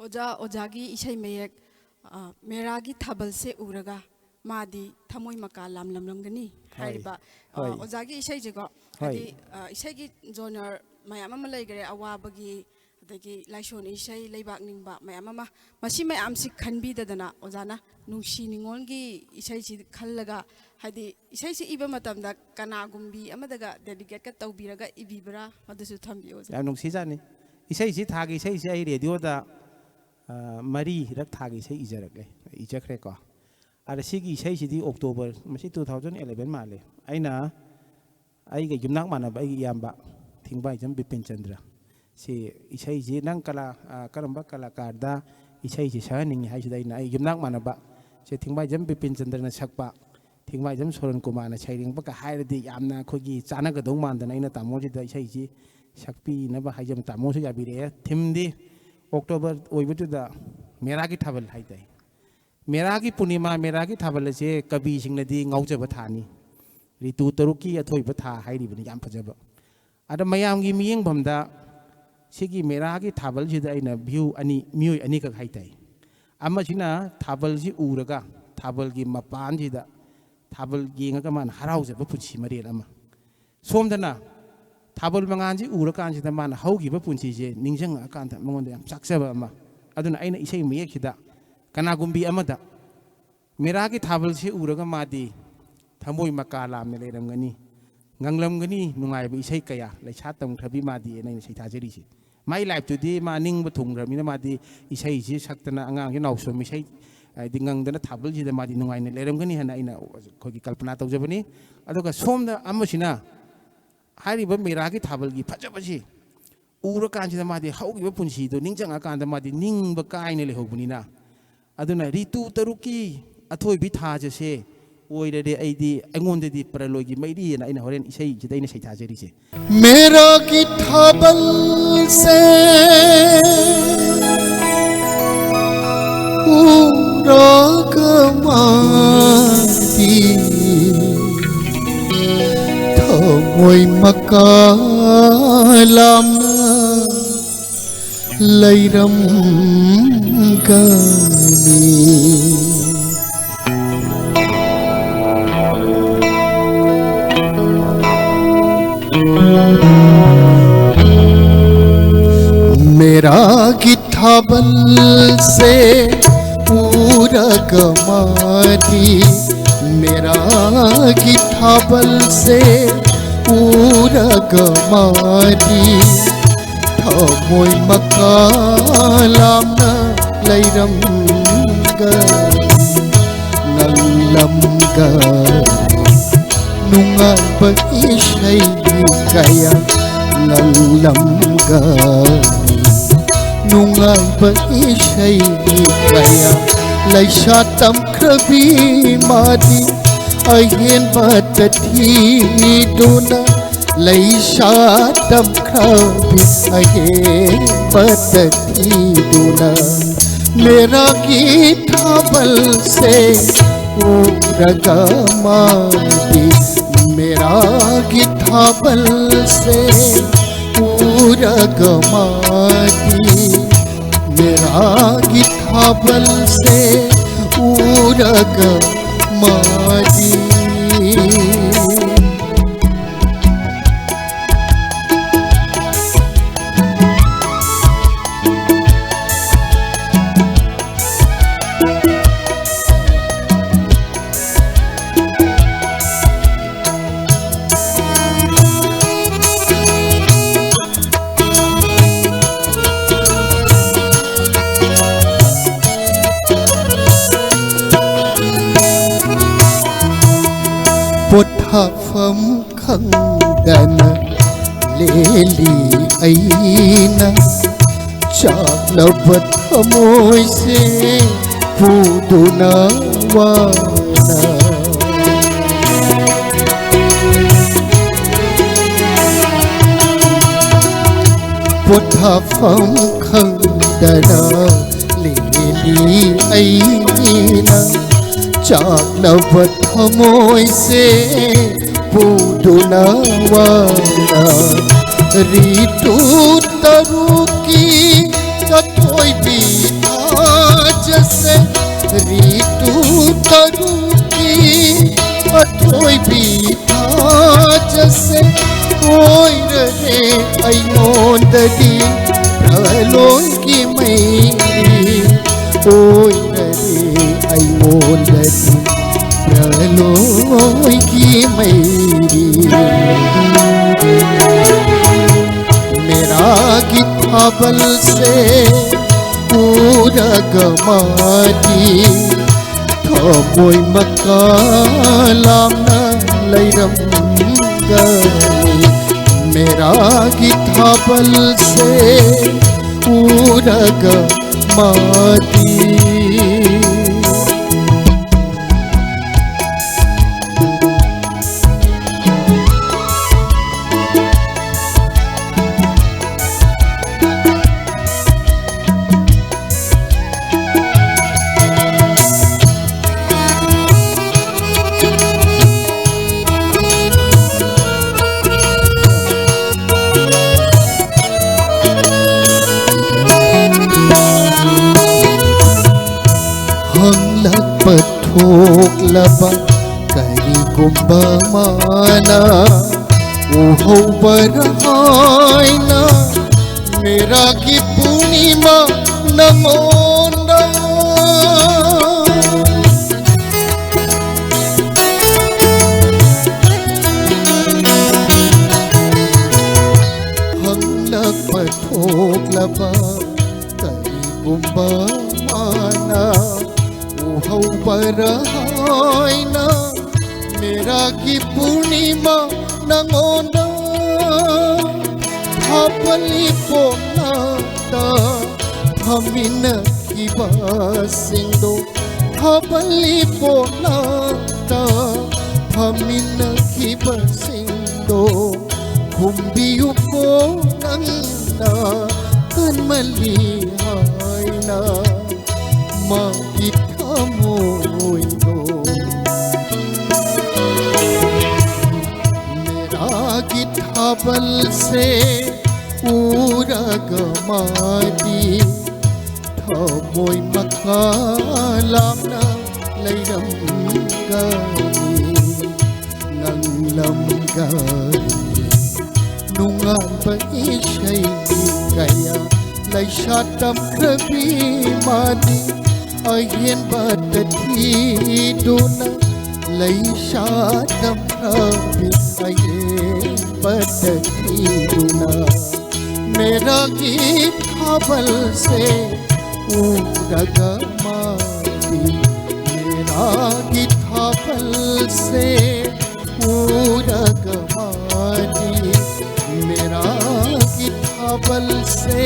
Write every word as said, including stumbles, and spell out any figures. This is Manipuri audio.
ꯑꯣꯖꯥ, ꯑꯣꯖꯥꯒꯤ ꯏꯁꯩ ꯃꯌꯦꯛ, ꯑ, ꯃꯦꯔꯥꯒꯤ ꯊꯥꯕꯜꯁꯦ ꯎꯔꯒ ꯃꯥꯗꯤ ꯊꯃꯣꯏ ꯃꯀꯥ ꯂꯥꯝꯂꯝꯂꯝꯒꯅꯤ ꯍꯥꯏꯔꯤꯕ, ꯑ, ꯍꯣꯏ꯫ ꯑꯣꯖꯥꯒꯤ ꯏꯁꯩꯁꯦꯀꯣ, ꯍꯣꯏ꯫ ꯍꯥꯏꯗꯤ, ꯑ, ꯏꯁꯩꯒꯤ ꯖꯣꯅꯔ ꯃꯌꯥꯝ ꯑꯃ ꯂꯩꯈꯔꯦ, ꯑꯋꯥꯕꯒꯤ, ꯑꯗꯒꯤ ꯂꯥꯏꯁꯣꯟ ꯏꯁꯩ, ꯂꯩꯕꯥꯛ ꯅꯤꯡꯕ ꯃꯌꯥꯝ ꯑꯃ꯫ ꯃꯁꯤ ꯃꯌꯥꯝꯁꯤ ꯈꯟꯕꯤꯗꯗꯅ ꯑꯣꯖꯥꯅ ꯅꯨꯡꯁꯤ ꯅꯤꯉꯣꯜꯒꯤ ꯏꯁꯩꯁꯤ ꯈꯜꯂꯒ, ꯍꯥꯏꯗꯤ ꯏꯁꯩꯁꯤ ꯏꯕ ꯃꯇꯝꯗ ꯀꯅꯥꯒꯨꯝꯕꯤ ꯑꯃꯗꯒ ꯗꯦꯗꯤꯀꯦꯠꯀ ꯇꯧꯕꯤꯔꯒ ꯏꯕꯤꯕ꯭ꯔꯥ? ꯃꯗꯨꯁꯨ ꯊꯝꯕꯤꯌꯨ ꯑꯣꯖꯥ꯫ ꯌꯥꯝ ꯅꯨꯡꯁꯤꯖꯥꯠꯅꯤ꯫ ꯏꯁꯩꯁꯤ, ꯊꯥꯒꯤ ꯏꯁꯩꯁꯤ ꯑꯩ ꯔꯦꯗꯤꯑꯣꯗ, ꯑ, ꯃꯔꯤꯔꯛ ꯊꯥꯒꯤ ꯏꯁꯩ ꯏꯖꯔꯛꯂꯦ, ꯏꯖꯈ꯭ꯔꯦꯀꯣ꯫ ꯑꯗ ꯁꯤꯒꯤ ꯏꯁꯩꯁꯤꯗꯤ ꯑꯣꯛꯇꯣꯕꯔ, ꯃꯁꯤ two thousand eleven ꯃꯥꯜꯂꯦ꯫ ꯑꯩꯅ, ꯑꯩꯒ ꯌꯨꯝꯅꯥꯛ ꯃꯥꯟꯅꯕ ꯑꯩꯒꯤ ꯏꯌꯥꯝꯕ ꯊꯤꯡꯕꯥꯏꯖꯝ ꯕꯤꯄꯤꯟ ꯆꯟꯗ꯭ꯔ, ꯁꯤ ꯏꯁꯩꯁꯤ ꯅꯪ ꯀꯂꯥ-, ꯑ, ꯀꯔꯝꯕ ꯀꯂꯥꯀꯥꯔꯗ ꯏꯁꯩꯁꯤ ꯁꯛꯍꯟꯅꯤꯡꯉꯤ ꯍꯥꯏꯁꯤꯗ ꯑꯩꯅ ꯑꯩ ꯌꯨꯝꯅꯥꯛ ꯃꯥꯟꯅꯕ ꯁꯦ ꯊꯤꯡꯕꯥꯏꯖꯝ ꯕꯤꯄꯤꯟ ꯆꯟꯗ꯭ꯔꯅ ꯁꯛꯄ, ꯊꯤꯡꯕꯥꯏꯖꯝ ꯁꯣꯔꯟ ꯀꯨꯃꯥꯔꯅ ꯁꯩꯔꯦꯡꯕꯒ ꯍꯥꯏꯔꯗꯤ ꯌꯥꯝꯅ ꯑꯩꯈꯣꯏꯒꯤ ꯆꯥꯟꯅꯒꯗꯧ ꯃꯥꯟꯗꯅ ꯑꯩꯅ ꯇꯥꯃꯣꯁꯤꯗ ꯏꯁꯩꯁꯤ ꯁꯛꯄꯤꯅꯕ ꯍꯥꯏꯖꯕ꯫ ꯇꯥꯃꯣꯁꯨ ꯌꯥꯕꯤꯔꯛꯑꯦ꯫ ꯊꯤꯝꯗꯤ ꯑꯣꯛꯇꯣꯕꯔ ꯑꯣꯏꯕꯗꯨꯗ ꯃꯦꯔꯥꯒꯤ ꯊꯥꯕꯜ ꯍꯥꯏꯇꯥꯏ꯫ ꯃꯦꯔꯥꯒꯤ ꯄꯨꯔꯅꯤꯃꯥ, ꯃꯦꯔꯥꯒꯤ ꯊꯥꯕꯜ ꯑꯁꯦ ꯀꯕꯤꯁꯤꯡꯅꯗꯤ ꯉꯥꯎꯖꯕ ꯊꯥꯅꯤ꯫ ꯔꯤꯇꯨ ꯇꯔꯨꯛꯀꯤ ꯑꯊꯣꯏꯕ ꯊꯥ ꯍꯥꯏꯔꯤꯕꯅꯤ, ꯌꯥꯝ ꯐꯖꯕ꯫ ꯑꯗ ꯃꯌꯥꯝꯒꯤ ꯃꯤꯠꯌꯦꯡꯐꯝꯗ ꯁꯤꯒꯤ ꯃꯦꯔꯥꯒꯤ ꯊꯥꯕꯜꯁꯤꯗ ꯑꯩꯅ ꯚ꯭ꯌꯨ ꯑꯅꯤ, ꯃꯤꯑꯣꯏ ꯑꯅꯤꯈꯛ ꯍꯥꯏꯇꯥꯏ꯫ ꯑꯃꯁꯤꯅ ꯊꯥꯕꯜꯁꯤ ꯎꯔꯒ ꯊꯥꯕꯜꯒꯤ ꯃꯄꯥꯟꯁꯤꯗ ꯊꯥꯕꯜ ꯌꯦꯡꯉꯒ ꯃꯥꯅ ꯍꯔꯥꯎꯖꯕ ꯄꯨꯟꯁꯤ ꯃꯔꯦꯜ ꯑꯃ꯫ ꯁꯣꯝꯗꯅ ꯊꯥꯕꯜ ꯃꯉꯥꯜꯁꯤ ꯎꯔꯀꯥꯟꯁꯤꯗ ꯃꯥꯅ ꯍꯧꯈꯤꯕ ꯄꯨꯟꯁꯤꯁꯦ ꯅꯤꯡꯁꯤꯡꯉꯛꯑꯀꯥꯟꯗ ꯃꯉꯣꯟꯗ ꯌꯥꯝ ꯆꯥꯛꯆꯕ ꯑꯃ꯫ ꯑꯗꯨꯅ ꯑꯩꯅ ꯏꯁꯩ ꯃꯌꯦꯛꯁꯤꯗ ꯀꯅꯥꯒꯨꯝꯕꯤ ꯑꯃꯗ ꯃꯦꯔꯥꯒꯤ ꯊꯥꯕꯜꯁꯤ ꯎꯔꯒ ꯃꯥꯗꯤ ꯊꯃꯣꯏ ꯃꯀꯥ ꯂꯥꯝꯅ ꯂꯩꯔꯝꯒꯅꯤ, ꯉꯪꯂꯝꯒꯅꯤ ꯅꯨꯡꯉꯥꯏꯕ ꯏꯁꯩ ꯀꯌꯥ, ꯂꯩꯁꯥ ꯇꯝꯈ꯭ꯔꯕꯤ ꯃꯥꯗꯤ ꯑꯅ ꯑꯩꯅ ꯏꯁꯩ ꯊꯥꯖꯔꯤꯁꯦ꯫ ꯃꯥꯏ ꯂꯥꯏꯐꯇꯨꯗꯤ ꯃꯥ ꯅꯤꯡꯕ ꯊꯨꯡꯈ꯭ꯔꯕꯅꯤꯅ ꯃꯥꯗꯤ ꯏꯁꯩꯁꯤ ꯁꯛꯇꯅ ꯑꯉꯥꯡꯁꯤ ꯅꯥꯎꯁꯣꯝ ꯏꯁꯩ, ꯍꯥꯏꯗꯤ ꯉꯪꯗꯅ ꯊꯥꯕꯜꯁꯤꯗ ꯃꯥꯗꯤ ꯅꯨꯡꯉꯥꯏꯅ ꯂꯩꯔꯝꯒꯅꯤ ꯍꯥꯏꯅ ꯑꯩꯅ ꯑꯩꯈꯣꯏꯒꯤ ꯀꯜꯄꯅꯥ ꯇꯧꯖꯕꯅꯤ꯫ ꯑꯗꯨꯒ ꯁꯣꯝꯗ ꯑꯃꯁꯤꯅ ꯍꯥꯏꯔꯤꯕ ꯃꯦꯔꯥꯒꯤ ꯊꯥꯕꯜꯒꯤ ꯐꯖꯕꯁꯤ ꯎꯔꯀꯥꯟꯁꯤꯗ ꯃꯥꯗꯤ ꯍꯧꯈꯤꯕ ꯄꯨꯟꯁꯤꯗꯣ ꯅꯤꯡꯁꯤꯡꯉꯀꯥꯟꯗ ꯃꯥꯗꯤ ꯅꯤꯡꯕ ꯀꯥꯏꯅ ꯂꯩꯍꯧꯕꯅꯤꯅ, ꯑꯗꯨꯅ ꯔꯤꯇꯨ ꯇꯔꯨꯛꯀꯤ ꯑꯊꯣꯏꯕꯤ ꯊꯥꯖꯁꯦ ꯑꯣꯏꯔꯗꯤ ꯑꯩꯗꯤ, ꯑꯩꯉꯣꯟꯗꯗꯤ ꯄꯔꯂꯣꯏꯒꯤ ꯃꯩꯔꯤꯑꯅ ꯑꯩꯅ ꯍꯣꯔꯦꯟ ꯏꯁꯩꯁꯤꯗ ꯑꯩꯅ ꯁꯩꯊꯥꯖꯔꯤꯁꯦ꯫ मेरा की थाबल से पूरा कमाती थमोई मकालाम ꯂꯩꯔꯝꯒꯅꯤ꯫ ꯃꯦꯔꯥꯒꯤ ꯊꯥꯕꯜꯁꯦ ꯎꯔꯒ ꯃꯥꯗꯤ, ꯃꯦꯔꯥꯒꯤ ꯊꯥꯕꯜꯁꯦ ꯎꯔꯒ ꯃꯥꯗꯤ, ꯊꯃꯣꯏ ꯃꯀꯥ ꯂꯥꯝꯅ ꯂꯩꯔꯝꯒꯅꯤ, ꯉꯪꯂꯝꯒꯅꯤ꯫ ꯅꯨꯡꯉꯥꯏꯕ ꯏꯁꯩ ꯀꯌꯥ ꯉꯪꯂꯝꯒꯅꯤ, ꯅꯨꯡꯉꯥꯏꯕ ꯏꯁꯩ ꯀꯌꯥ꯫ ꯂꯩꯁꯥ ꯇꯝꯈ꯭ꯔꯕꯤ ꯃꯥꯗꯤ ꯑꯍꯦꯟꯕꯇ ꯊꯤꯗꯨꯅ, ꯂꯩꯁꯥ ꯇꯝꯈ꯭ꯔꯕꯤ ꯑꯍꯦꯟꯕꯇ ꯊꯤꯗꯨꯅ, ꯃꯦꯔꯥꯒꯤ ꯊꯥꯕꯜꯁꯦ ꯎꯔꯒ ꯃꯥꯗꯤ, ꯃꯦꯔꯥꯒꯤ ꯊꯥꯕꯜꯁꯦ ꯎꯔꯒ ꯃꯥꯗꯤ, ꯃꯦꯔꯥꯒꯤ ꯊꯥꯕꯜꯁꯦ ꯎꯔꯒ ꯃꯥꯗꯤ꯫ ꯄꯣꯊꯥꯐꯝ ꯈꯪꯗꯅ ꯂꯦꯜꯂꯤ ꯑꯩꯅ, ꯆꯥꯛꯂꯕ ꯊꯃꯣꯏꯁꯦ ꯄꯨꯗꯨꯅ ꯋꯥꯅ꯫ ꯄꯣꯊꯥꯐꯝ ꯈꯪꯗꯅ ꯂꯦꯜꯂꯤ ꯑꯩꯅ, ꯆꯥꯛꯂꯕ ꯊꯃꯣꯏꯁꯦ ꯄꯨꯗꯨꯅ ꯋꯥꯅ꯫ ꯔꯤꯇꯨ ꯇꯔꯨꯛꯀꯤ ꯔꯤꯇꯨ ꯇꯔꯨꯛꯀꯤ ꯑꯊꯣꯏꯕꯤ ꯊꯥꯖꯁꯦ ꯑꯣꯏꯔꯔꯦ ꯑꯩꯉꯣꯟꯗꯗꯤ ꯂꯣꯏꯒꯤ ꯃꯩꯔꯤ ꯑꯣꯏꯔꯔꯦ ꯑꯩꯉꯣꯟꯗꯗꯤ ꯂꯣꯏꯒꯤ ꯃꯩꯔꯤ ꯃꯦꯔꯥꯒꯤ ꯊꯥꯕꯜꯁꯦ ꯎꯔꯒ ꯃꯥꯗꯤ ꯊꯃꯣꯏ ꯃꯀꯥ ꯂꯥꯝꯅ ꯂꯩꯔꯝꯒꯅꯤ꯫ ꯃꯦꯔꯥꯒꯤ ꯊꯥꯕꯜꯁꯦ ꯎꯔꯒ ꯃꯥꯗꯤ ꯍꯪꯂꯛꯄ ꯊꯣꯛꯂꯕ ꯀꯔꯤꯒꯨꯝꯕ ꯃꯥꯅ ꯎꯍꯧꯕꯔ ꯍꯥꯏꯅ ꯃꯦꯔꯥꯒꯤ ꯄꯨꯔꯅꯤꯃꯥ ꯅꯉꯣꯟꯗ ꯍꯪꯂꯛꯄ ꯊꯣꯛꯂꯕ ꯀꯔꯤꯒꯨꯝꯕ ꯃꯥꯅ ꯎꯍꯧꯕꯔ ꯍꯥꯏꯅ ꯃꯦꯔꯥꯒꯤ ꯄꯨꯔꯅꯤꯃꯥ ꯅꯉꯣꯟꯗ ꯊꯥꯕꯜ ꯏꯄꯣꯝꯂꯥꯛꯇ ꯐꯝꯃꯤꯟꯅꯈꯤꯕꯁꯤꯡꯗꯣ ꯊꯥꯕꯜ ꯏꯄꯣꯝꯂꯥꯛꯇ ꯐꯝꯃꯤꯟꯅꯈꯤꯕꯁꯤꯡꯗꯣ ꯈꯨꯝꯕꯤꯌꯨꯀꯣ ꯅꯪꯅ ꯀꯟꯃꯜꯂꯤ ꯍꯥꯏꯅ ꯃꯥꯒꯤ ꯊꯃꯣꯏꯗꯣ ꯃꯦꯔꯥꯒꯤ ꯊꯥꯕꯜꯁꯦ ꯎꯔꯒ ꯃꯥꯗꯤ ꯊꯃꯣꯏ ꯃꯀꯥ ꯂꯥꯝꯅ ꯂꯩꯔꯝꯒꯅꯤ, ꯉꯪꯂꯝꯒꯅꯤ꯫ ꯅꯨꯡꯉꯥꯏꯕ ꯏꯁꯩ ꯀꯌꯥ ꯂꯩꯁꯥ ꯇꯝꯈ꯭ꯔꯕꯤ ꯃꯥꯗꯤ ꯑꯍꯦꯟꯕꯇ ꯊꯤꯗꯨꯅ, ꯂꯩꯁꯥ ꯇꯝꯈ꯭ꯔꯕꯤ ꯑꯍꯦꯟꯕꯇ ꯊꯤꯗꯨꯅ꯫ ꯃꯦꯔꯥꯒꯤ ꯊꯥꯕꯜꯁꯦ ꯎꯔꯒ ꯃꯥꯗꯤ, ꯃꯦꯔꯥꯒꯤ ꯊꯥꯕꯜꯁꯦ ꯎꯔꯒ ꯃꯥꯗꯤ, ꯃꯦꯔꯥꯒꯤ ꯊꯥꯕꯜꯁꯦ